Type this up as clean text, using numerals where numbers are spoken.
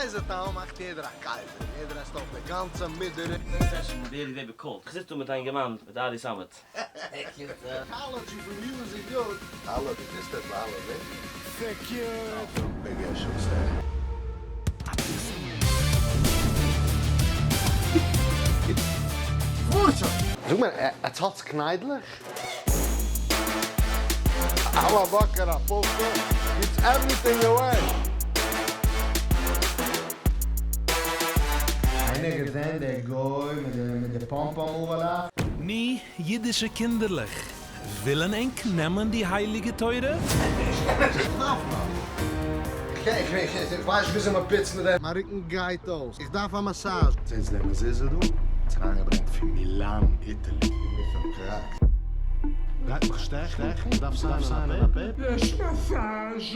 איזה טעם מאכט יעדער א קבר, יעדער עסט אויף די גאנצע מידערע. session מיט בערי וועבער קולט. כ'זיץ דא מיט א אינגערמאן מיט ארי סאמעט. Ecology פון music יו. אלע די דיסטערט ביי אלע וועם? Security. זאג מיר, עטס האטס קניידלעך? אלע וואקער א פולקע, גיטס everything away. איינער געזען דער גוי מיט די פאם פאם אוועלאך? ני, אידישע קינדערלעך, ווילן ענק נעמען די הייליגע תורה? איך דארף נאך. איך איך ווייס נישט וויאזוי מען פיצט מיט דעם. מיין רוקן גייט אויס. איך דארף א massage. זעהסט די מזוזה דא? ס'איז אריינגעברענגט פון מילאן, Italy. מיט פון crack. גייט מיך שטעכן? דארף סיינען א paper? יש massage.